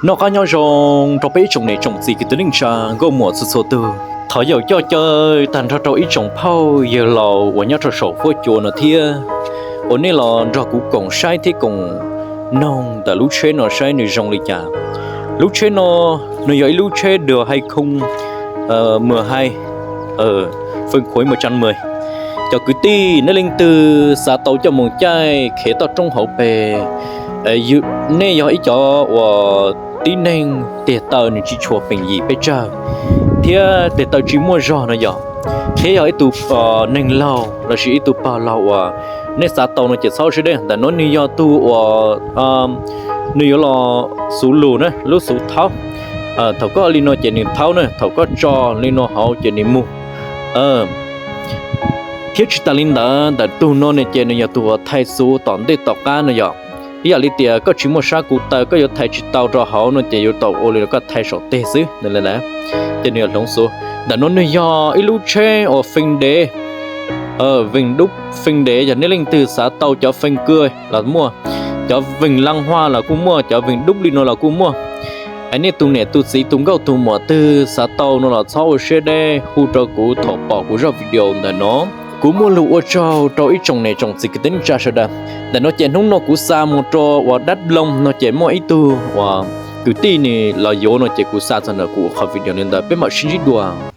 Noj qab nyob zoo rau peb ib tsoom niam tsoom txiv kwv tij neej tsa nkauj muam txhua txhua tus. Thov yaum coj caw tag nrho rau ib tsoom phauj yawg laus uas nyob rau saum huab cua no thiab, uas nej los nrog kuv koom saib thiab koom noog ntawm lub tsheb no saib nws zoo li cas. Lub tsheb no nws yog ib lub tsheb dua hais khoo, mws hais, fee khuav mus tsa mws. Cov kwv tij, nej leej twg xav tau coj mus caij khiav toj roob hauv pes, nej yog ib cov uas tib neeg tes taw nws tsis tshua peem yim peb tsawg, thiab tes taw tsis muaj zog no yog, thiab yog ib tug neeg laug lossis ib tug pog laug uas nej xav tau no ces txhob siab deb. Ntawm no nws yog tug uas nws yuav los xuv lus na, lub xuv thaub. Thaum koj li no ces nws thaub na, thaum koj tso li no hauv ces nws mus. Thiab tsis tas li ntawd, ntawm tug no ne ces nws yog tug uas thaiv xuv tom ntej tom qab no yog. Ib yam li tias koj tsis muaj sab kuv taw koj yuav thaiv tsis tau rau hauv no ces yuav tau ua li koj thaiv saum teg xwb no. Ces nws yog hloov xuv. Ntawm no nws yog ib lub tsheb uas fee dev, vees dub fee dev. Yog nej leej twg xav tau cov fee kua los muaj, cov vees laj huaj los kuj muaj, cov vees dub li no los kuj muaj. Es nej tus niam tus txiv tus nkauj tus muam twg xav tau no los txhob ua siab deb, hu rau kuv thaum pom kuv zaj video ntawm no. Kuv muaj lus ua tsaug rau ib tsoom niam tsoom txiv kwv tij neej tsa sawv daws. Ntawm no ces hnub no kuv xa mus rau uas dab loo no ces muaj ib tug uas kwv tij nws los yuav no ces kuv xa txog ntawm kuv qhov video li ntawd, peb mam sib ntsib dua.